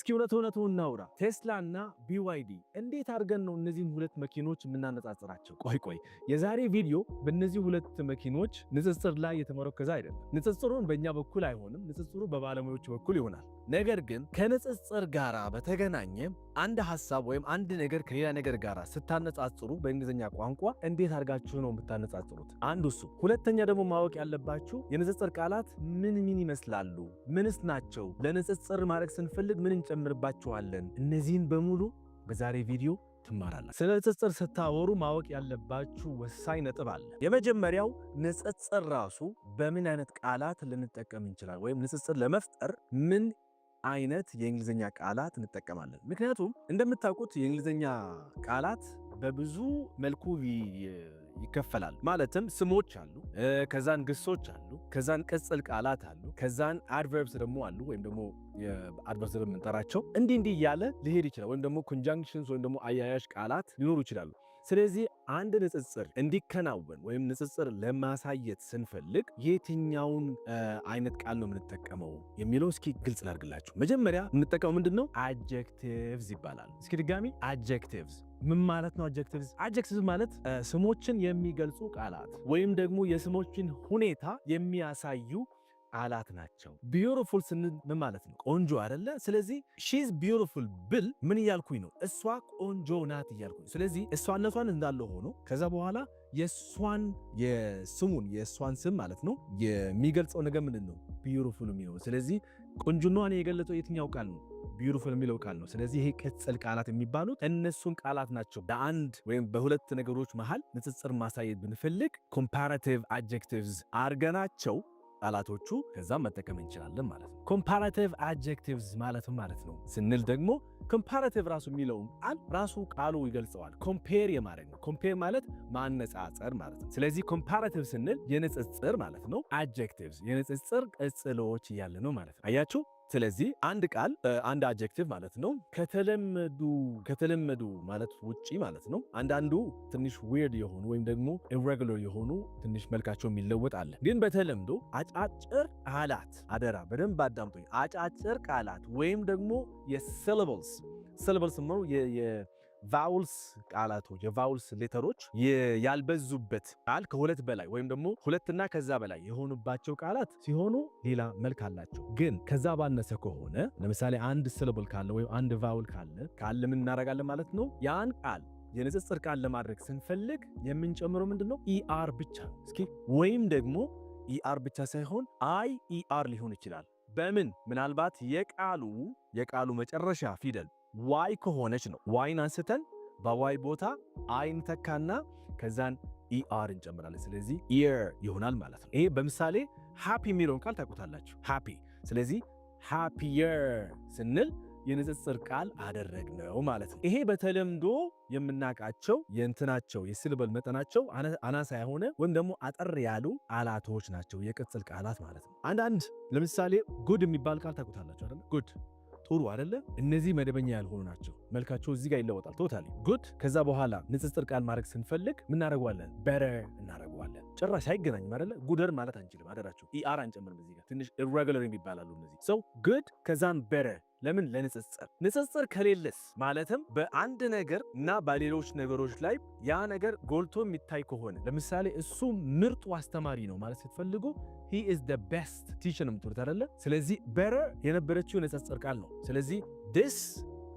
እስኪ እውነት እውነቱን እናውራ። ቴስላ እና BYD እንዴት አድርገን ነው እነዚህን ሁለት መኪኖች የምናነጻጽራቸው? ቆይ ቆይ፣ የዛሬ ቪዲዮ በእነዚህ ሁለት መኪኖች ንጽጽር ላይ የተመረኮዘ አይደለም። ንጽጽሩን በእኛ በኩል አይሆንም፣ ንጽጽሩ በባለሙያዎች በኩል ይሆናል። ነገር ግን ከንጽጽር ጋር በተገናኘ አንድ ሀሳብ ወይም አንድ ነገር ከሌላ ነገር ጋር ስታነጻጽሩ በእንግሊዝኛ ቋንቋ እንዴት አድርጋችሁ ነው የምታነጻጽሩት? አንዱ እሱ። ሁለተኛ ደግሞ ማወቅ ያለባችሁ የንጽጽር ቃላት ምን ምን ይመስላሉ? ምንስ ናቸው? ለንጽጽር ማድረግ ስንፈልግ ምን እንጨምርባቸዋለን? እነዚህን በሙሉ በዛሬ ቪዲዮ ትማራላችሁ። ስለ ንጽጽር ስታወሩ ማወቅ ያለባችሁ ወሳኝ ነጥብ አለ። የመጀመሪያው ንጽጽር ራሱ በምን አይነት ቃላት ልንጠቀም እንችላለን፣ ወይም ንጽጽር ለመፍጠር ምን አይነት የእንግሊዝኛ ቃላት እንጠቀማለን። ምክንያቱም እንደምታውቁት የእንግሊዝኛ ቃላት በብዙ መልኩ ይከፈላል። ማለትም ስሞች አሉ፣ ከዛን ግሶች አሉ፣ ከዛን ቅጽል ቃላት አሉ፣ ከዛን adverbs ደግሞ አሉ፣ ወይም ደግሞ adverbs የምንጠራቸው እንዲህ እንዲህ እያለ ሊሄድ ይችላል። ወይም ደግሞ conjunctions ወይም ደግሞ አያያዥ ቃላት ሊኖሩ ይችላሉ። ስለዚህ አንድ ንጽጽር እንዲከናወን ወይም ንጽጽር ለማሳየት ስንፈልግ የትኛውን አይነት ቃል ነው የምንጠቀመው የሚለው እስኪ ግልጽ ላድርግላችሁ። መጀመሪያ የምንጠቀመው ምንድን ነው? Adjectives ይባላል። እስኪ ድጋሚ adjectives ምን ማለት ነው? Adjectives፣ adjectives ማለት ስሞችን የሚገልጹ ቃላት ወይም ደግሞ የስሞችን ሁኔታ የሚያሳዩ ቃላት ናቸው። Beautiful ስንል ምን ማለት ነው? ቆንጆ አይደለ? ስለዚህ "She's beautiful" ብል ምን እያልኩኝ ነው? እሷ ቆንጆ ናት እያልኩኝ። ስለዚህ እሷነቷን እንዳለ ሆኖ ከዛ በኋላ የእሷን የስሙን የእሷን ስም ማለት ነው የሚገልጸው ነገር ምንድን ነው? Beautiful የሚለው። ስለዚህ ቆንጆኗን የገለጸው የትኛው ቃል ነው? Beautiful የሚለው ቃል ነው። ስለዚህ ይሄ ቅጽል ቃላት የሚባሉት እነሱን ቃላት ናቸው። በአንድ ወይም በሁለት ነገሮች መሃል ንጽጽር ማሳየት ብንፈልግ comparative adjectives አርገናቸው ቃላቶቹ ከዛም መጠቀም እንችላለን ማለት ነው። Comparative adjectives ማለት ምን ማለት ነው ስንል ደግሞ comparative ራሱ የሚለውን ቃል ራሱ ቃሉ ይገልጸዋል። Compare የማድረግ ነው። Compare ማለት ማነጻጸር ማለት ነው። ስለዚህ comparative ስንል የንጽጽር ማለት ነው። Adjectives የንጽጽር ቅጽሎች እያለ ነው ማለት ነው። አያችሁ? ስለዚህ አንድ ቃል፣ አንድ adjective ማለት ነው፣ ከተለመዱ ማለት ውጪ ማለት ነው። አንዳንዱ ትንሽ weird የሆኑ ወይም ደግሞ irregular የሆኑ ትንሽ መልካቸው የሚለወጥ አለ። ግን በተለምዶ አጫጭር ቃላት፣ አደራ በደንብ አዳምጡኝ። አጫጭር ቃላት ወይም ደግሞ የ syllables፣ syllables ነው የ vowels ቃላቶች፣ የ vowels letter ኦች ያልበዙበት ቃል፣ ከሁለት በላይ ወይም ደግሞ ሁለትና ከዛ በላይ የሆኑባቸው ቃላት ሲሆኑ ሌላ መልክ አላቸው። ግን ከዛ ባነሰ ከሆነ፣ ለምሳሌ አንድ syllable ካለ ወይም አንድ vowel ካለ ምን እናደርጋለን ማለት ነው? ያን ቃል የንጽጽር ቃል ለማድረግ ስንፈልግ የምንጨምረው ምንድን ነው? er ብቻ ነው። እስኪ ወይም ደግሞ er ብቻ ሳይሆን ier ሊሆን ይችላል። በምን ምናልባት የቃሉ መጨረሻ ፊደል y ከሆነች ነው። y ን አንስተን በ y ቦታ i ን ተካና ከዛን er እንጨምራለን። ስለዚህ ier ይሆናል ማለት ነው። ይሄ በምሳሌ happy የሚለውን ቃል ታውቁታላችሁ። Happy። ስለዚህ happier ስንል የንጽጽር ቃል አደረግነው ማለት ነው። ይሄ በተለምዶ የምናውቃቸው የእንትናቸው የ syllable መጠናቸው አናሳ የሆነ ወይም ደግሞ አጠር ያሉ ቃላቶች ናቸው፣ የቅጽል ቃላት ማለት ነው። አንዳንድ ለምሳሌ good የሚባል ቃል ታውቁታላችሁ አይደለ? Good ጥሩ አይደለ? እነዚህ መደበኛ ያልሆኑ ናቸው። መልካቸው እዚህ ጋር ይለወጣል። Totally good። ከዛ በኋላ ንጽጽር ቃል ማድረግ ስንፈልግ ምን እናደርገዋለን? Better እናደርገዋለን። ጭራሽ አይገናኝም አይደለ? Gooder ማለት አንችልም። አደራችሁ er አንጨምርም። እዚህ ጋር ትንሽ irregular የሚባላሉ እነዚህ። So good ከዛን better ለምን? ለንጽጽር። ንጽጽር ከሌለስ፣ ማለትም በአንድ ነገር እና በሌሎች ነገሮች ላይ ያ ነገር ጎልቶ የሚታይ ከሆነ፣ ለምሳሌ እሱ ምርጡ አስተማሪ ነው ማለት ስትፈልጉ "He is the best teacher" ነው የምትሉት አይደለ? ስለዚህ better የነበረችው ንጽጽር ቃል ነው። ስለዚህ "This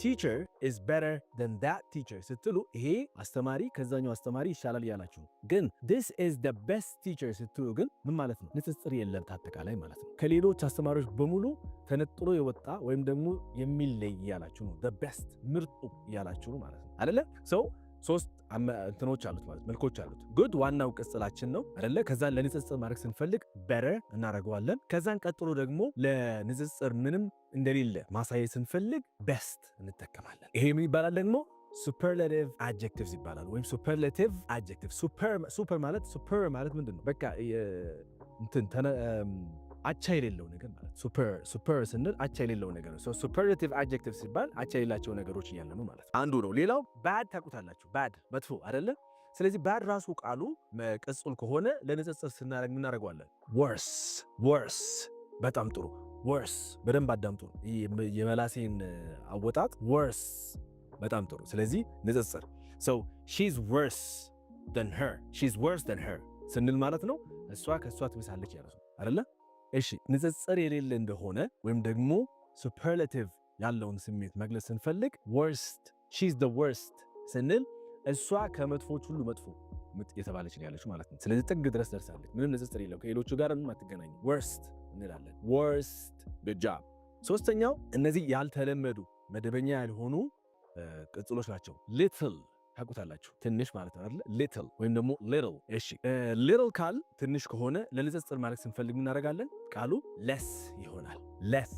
teacher is better than that teacher" ስትሉ ይሄ አስተማሪ ከዛኛው አስተማሪ ይሻላል እያላችሁ ነው። ግን "This is the best teacher" ስትሉ ግን ምን ማለት ነው? ንጽጽር የለም አጠቃላይ ማለት ነው። ከሌሎች አስተማሪዎች በሙሉ ተነጥሎ የወጣ ወይም ደግሞ የሚለይ እያላችሁ ነው። The best ምርጡ እያላችሁ ነው ማለት ነው አይደለ? So ሶስት እንትኖች አሉት ማለት መልኮች አሉት። Good ዋናው ቅጽላችን ነው አይደለ? ከዛን ለንጽጽር ማድረግ ስንፈልግ better እናደርገዋለን። ከዛን ቀጥሎ ደግሞ ለንጽጽር ምንም እንደሌለ ማሳየት ስንፈልግ best እንጠቀማለን። ይሄ ምን ይባላል ደግሞ? Superlative adjectives ይባላል። ወይም superlative adjective። Super ማለት፣ super ማለት ምንድን ነው? በቃ እንትን አቻ የሌለው ነገር ማለት። Super፣ super ስንል አቻ የሌለው ነገር ነው። Superlative adjective ሲባል አቻ የሌላቸው ነገሮች እያለ ነው ማለት አንዱ ነው። ሌላው bad ታውቁታላችሁ። Bad መጥፎ አይደለ? ስለዚህ bad ራሱ ቃሉ ቅጽል ከሆነ ለንጽጽር ስናደርግ እናደርገዋለን worse፣ worse። በጣም ጥሩ፣ worse። በደንብ አዳምጡ። የመላሴን አወጣጥ፣ worse። በጣም ጥሩ። ስለዚህ ንጽጽር፣ so she's worse than her፣ she's worse than her ስንል ማለት ነው እሷ ከእሷ ትብሳለች ያለ ነው አይደለ? እሺ፣ ንጽጽር የሌለ እንደሆነ ወይም ደግሞ superlative ያለውን ስሜት መግለጽ ስንፈልግ worst፣ she's the worst ስንል እሷ ከመጥፎች ሁሉ መጥፎ የተባለች ነው ያለችው ማለት ነው። ስለዚህ ጥግ ድረስ ደርሳለች። ምንም ንጽጽር የለም። ከሌሎቹ ጋር ምንም አትገናኝም። Worst እንላለን። Worst። Good job። ሶስተኛው እነዚህ ያልተለመዱ፣ መደበኛ ያልሆኑ ቅጽሎች ናቸው። Little ታውቁታላችሁ፣ ትንሽ ማለት ነው አይደለ? Little ወይም ደግሞ little። እሺ፣ little ካል ትንሽ ከሆነ ለንጽጽር ማለት ስንፈልግ እናደርጋለን? ቃሉ less ይሆናል። Less።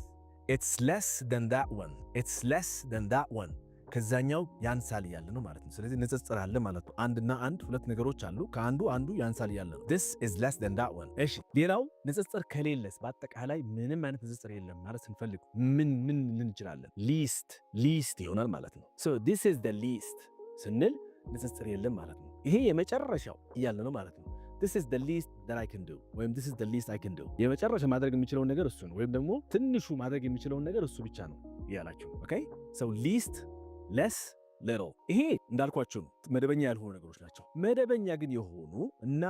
It's less than that one፣ it's less than that one፣ ከዛኛው ያንሳል እያለ ነው ማለት ነው። ስለዚህ ንጽጽር አለ ማለት ነው። አንድና አንድ ሁለት ነገሮች አሉ። ከአንዱ አንዱ ያንሳል እያለ ነው። This is less than that one። እሺ፣ ሌላው ንጽጽር ከሌለስ፣ በአጠቃላይ ምንም አይነት ንጽጽር የለም ማለት ስንፈልግ ምን ምን እንችላለን? Least፣ least ይሆናል ማለት ነው። So this is the least ስንል ንጽጽር የለም ማለት ነው። ይሄ የመጨረሻው እያለ ነው ማለት ነው። This is the least that I can do ወይም this is the least I can do፣ የመጨረሻ ማድረግ የምችለውን ነገር እሱ ነው፣ ወይም ደግሞ ትንሹ ማድረግ የምችለውን ነገር እሱ ብቻ ነው እያላችሁ። Okay, so least፣ less፣ little፣ ይሄ እንዳልኳችሁ ነው፣ መደበኛ ያልሆኑ ነገሮች ናቸው። መደበኛ ግን የሆኑ እና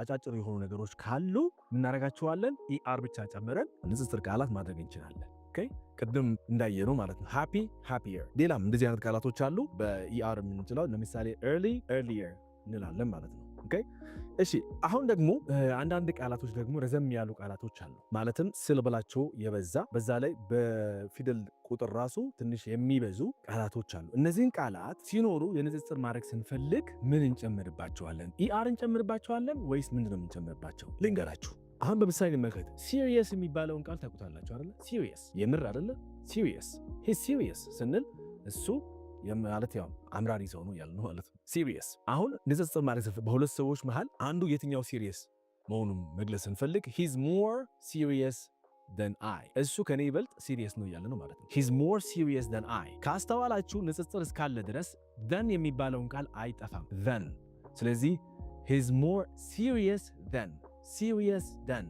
አጫጭር የሆኑ ነገሮች ካሉ እናደርጋቸዋለን፣ er ብቻ ጨምረን ንጽጽር ቃላት ማድረግ እንችላለን። Okay፣ ቅድም እንዳየነው ማለት ነው። Happy፣ happier። ሌላም እንደዚህ አይነት ቃላቶች አሉ በ er የምንችለው፣ ለምሳሌ early፣ earlier እንላለን ማለት ነው። Okay፣ እሺ፣ አሁን ደግሞ አንዳንድ ቃላቶች ደግሞ ረዘም ያሉ ቃላቶች አሉ። ማለትም syllable ኣቸው የበዛ፣ በዛ ላይ በፊደል ቁጥር ራሱ ትንሽ የሚበዙ ቃላቶች አሉ። እነዚህን ቃላት ሲኖሩ የንጽጽር ማድረግ ስንፈልግ ምን እንጨምርባቸዋለን? Er እንጨምርባቸዋለን ወይስ ምንድን ነው የምንጨምርባቸው? ልንገራችሁ። አሁን በምሳሌ እንመልከት። Serious የሚባለውን ቃል ታውቁታላችሁ አይደለ? Serious፣ የምር አይደለ? Serious፣ he's serious ስንል እሱ ማለት ያው አምራሪ ሰው ነው ያልነው ማለት ነው። Serious። አሁን ንጽጽር ማለት በሁለት ሰዎች መሃል አንዱ የትኛው serious መሆኑን መግለጽ ስንፈልግ he's more serious than I፣ እሱ ከኔ ይበልጥ serious ነው እያለ ነው ማለት ነው። He's more serious than I። ካስተዋላችሁ ንጽጽር እስካለ ድረስ than የሚባለውን ቃል አይጠፋም፣ than። ስለዚህ he's more serious than፣ serious than።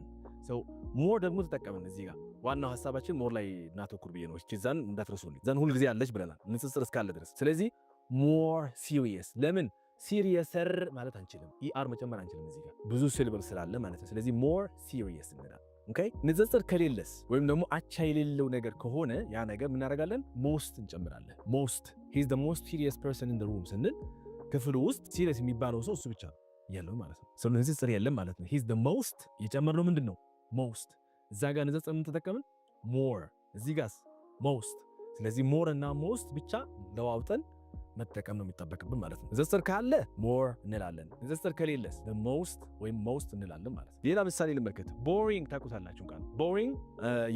More ደግሞ ተጠቀምን እዚህ ጋር፣ ዋናው ሀሳባችን more ላይ እናተኩር ብዬ ነው። እቺ than እንዳትረሱልኝ። Than ሁል ጊዜ አለች ብለናል፣ ንጽጽር እስካለ ድረስ። ስለዚህ more serious፣ ለምን seriouser ማለት አንችልም? Er መጨመር አንችልም እዚህ ጋር ብዙ syllable ስላለ ማለት ነው። ስለዚህ more serious እንላለን። Okay፣ ንጽጽር ከሌለስ ወይም ደግሞ አቻ የሌለው ነገር ከሆነ ያ ነገር ምናደርጋለን? Most እንጨምራለን። Most፣ he's the most serious person in the room ስንል ክፍሉ ውስጥ serious የሚባለው ሰው እሱ ብቻ ነው ያለው ማለት ነው። ስለዚህ ንጽጽር የለም ማለት ነው። He's the most፣ የጨመርነው ምንድን ነው? Most። እዛ ጋር ንጽጽር ምን ተጠቀምን? More። እዚህ ጋርስ most። ስለዚህ more እና most ብቻ ለዋውጠን መጠቀም ነው የሚጠበቅብን ማለት ነው። ንጽጽር ካለ more እንላለን። ንጽጽር ከሌለስ most ወይም most እንላለን ማለት ነው። ሌላ ምሳሌ ልመልከት። Boring ታውቁታላችሁ ቃል boring፣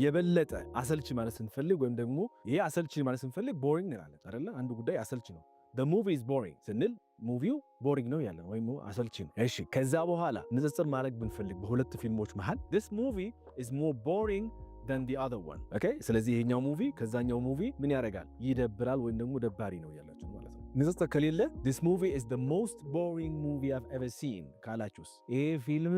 የበለጠ አሰልቺ ማለት ስንፈልግ ወይም ደግሞ ይሄ አሰልቺ ማለት ስንፈልግ boring እንላለን አይደለ? አንዱ ጉዳይ አሰልቺ ነው። The movie is boring ስንል movie ው boring ነው ያለን ወይም አሰልቺ ነው። እሺ፣ ከዛ በኋላ ንጽጽር ማድረግ ብንፈልግ በሁለት ፊልሞች መሃል this movie is more boring than the other one። Okay፣ ስለዚህ ይሄኛው movie ከዛኛው movie ምን ያደርጋል? ይደብራል ወይም ደግሞ ደባሪ ነው እያላችሁ ማለት ነው። ንጽጽር ከሌለ this movie is the most boring movie I've ever seen ካላችሁስ፣ ይሄ ፊልም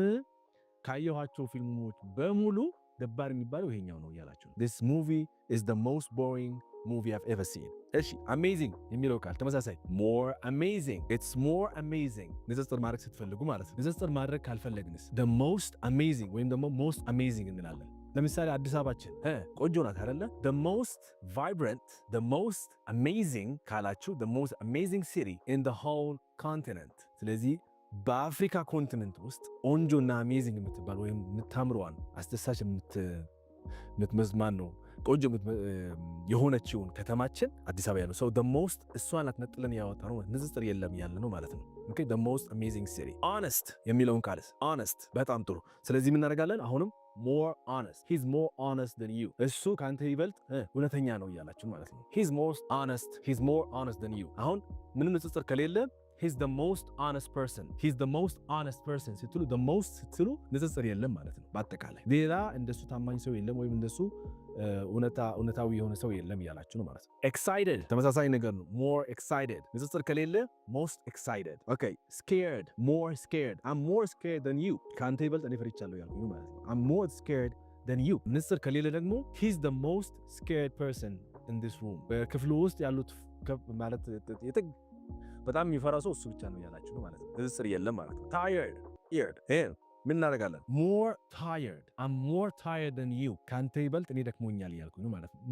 ካየኋቸው ፊልሞች በሙሉ ደባሪ የሚባለው ይሄኛው ነው እያላችሁ ነው። This movie is the most boring movie I've ever seen። እሺ፣ amazing የሚለው ቃል ተመሳሳይ more amazing፣ it's more amazing ንጽጽር ማድረግ ስትፈልጉ ማለት ነው። ንጽጽር ማድረግ ካልፈለግንስ the most amazing ወይም ደግሞ most amazing እንላለን። ለምሳሌ አዲስ አበባችን ቆንጆ ናት አይደለ? The most vibrant፣ the most amazing ካላችሁ the most amazing city in the whole continent። ስለዚህ በአፍሪካ continent ውስጥ ቆንጆና amazing የምትባል ወይም የምታምረዋን፣ አስደሳች የምትመዝማን ነው፣ ቆንጆ የሆነችውን ከተማችን አዲስ አበባ ያለው ሰው the most፣ እሷን አትነጥለን ያወጣ ነው፣ ንጽጽር የለም እያለ ነው ማለት ነው። Okay፣ the most amazing city። Honest የሚለውን ቃልስ? Honest፣ በጣም ጥሩ። ስለዚህ ምን እናደርጋለን? አሁንም more honest፣ he's more honest than you፣ እሱ ከአንተ ይበልጥ እውነተኛ ነው እያላችሁ ማለት ነው። He's most honest፣ he's more honest than you። አሁን ምንም ንጽጽር ከሌለ he's the most honest person፣ he's the most honest person ስትሉ፣ the most ስትሉ ንጽጽር የለም ማለት ነው። በአጠቃላይ ሌላ እንደሱ ታማኝ ሰው የለም ወይም እንደሱ እውነታዊ የሆነ ሰው የለም እያላችሁ ነው ማለት ነው። Excited ተመሳሳይ ነገር ነው። More excited፣ ንጽጽር ከሌለ most excited። Okay፣ scared፣ more scared፣ I'm more scared than you፣ ከአንተ ይበልጥ እኔ ፈርቻለሁ ያልኩኝ ማለት ነው። I'm more scared than you። ንጽጽር ከሌለ ደግሞ he's the most scared person in this room፣ በክፍሉ ውስጥ ያሉት ማለት የጥግ በጣም የሚፈራ ሰው እሱ ብቻ ነው እያላችሁ ነው ማለት ነው። ንጽጽር የለም ማለት ነው። Tired ered ምን እናደርጋለን? More tired፣ I'm more tired than you፣ ከአንተ ይበልጥ እኔ ደክሞኛል እያልኩኝ ነው ማለት ነው።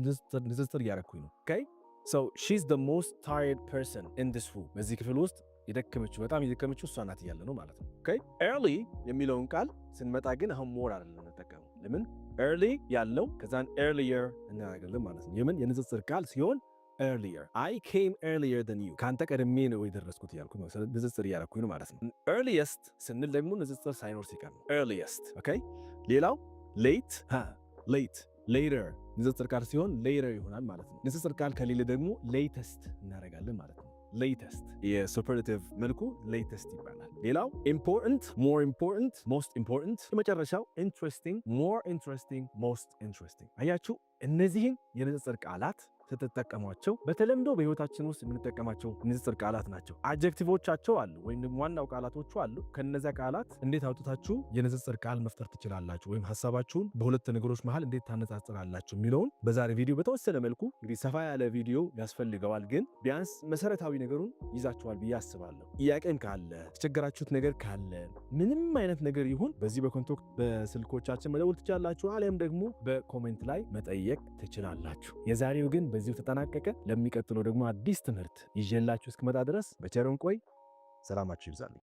ንጽጽር እያደረኩኝ ነው። Okay, so she's the most tired person in this room፣ በዚህ ክፍል ውስጥ የደከመችው፣ በጣም የደከመችው እሷ ናት እያለ ነው ማለት ነው። Okay, early የሚለውን ቃል ስንመጣ ግን አሁን more አይደለም የምንጠቀመው። ለምን? Early ያለው ከዛን earlier እናደርጋለን ማለት ነው። የምን የንጽጽር ቃል ሲሆን earlier። I came earlier than you፣ ከአንተ ቀድሜ ነው የደረስኩት እያልኩ ነው። ንጽጽር እያደረኩኝ ነው ማለት ነው። Earliest ስንል ደግሞ ንጽጽር ሳይኖር ሲቀር ነው earliest። Okay, ሌላው late፣ late፣ later፣ ንጽጽር ቃል ሲሆን later ይሆናል ማለት ነው። ንጽጽር ቃል ከሌለ ደግሞ latest እናደርጋለን ማለት ነው። Latest የ superlative መልኩ latest ይባላል። ሌላው important፣ more important፣ most important። የመጨረሻው interesting፣ more interesting፣ most interesting። አያችሁ፣ እነዚህን የንጽጽር ቃላት ስትጠቀሟቸው በተለምዶ በህይወታችን ውስጥ የምንጠቀማቸው ንጽጽር ቃላት ናቸው። Adjective ኦቻቸው አሉ ወይም ደግሞ ዋናው ቃላቶቹ አሉ። ከነዚያ ቃላት እንዴት አውጥታችሁ የንጽጽር ቃል መፍጠር ትችላላችሁ ወይም ሀሳባችሁን በሁለት ነገሮች መሃል እንዴት ታነጻጽራላችሁ የሚለውን በዛሬ ቪዲዮ በተወሰነ መልኩ፣ እንግዲህ ሰፋ ያለ ቪዲዮ ያስፈልገዋል፣ ግን ቢያንስ መሰረታዊ ነገሩን ይዛችኋል ብዬ አስባለሁ። ጥያቄም ካለ፣ የተቸገራችሁት ነገር ካለ፣ ምንም አይነት ነገር ይሁን በዚህ በ contact በስልኮቻችን መደወል ትችላላችሁ፣ አሊያም ደግሞ በ comment ላይ መጠየቅ ትችላላችሁ። የዛሬው ግን በዚሁ ተጠናቀቀ። ለሚቀጥለው ደግሞ አዲስ ትምህርት ይዤላችሁ እስክመጣ ድረስ በቸር እንቆይ። ሰላማችሁ ይብዛልኝ።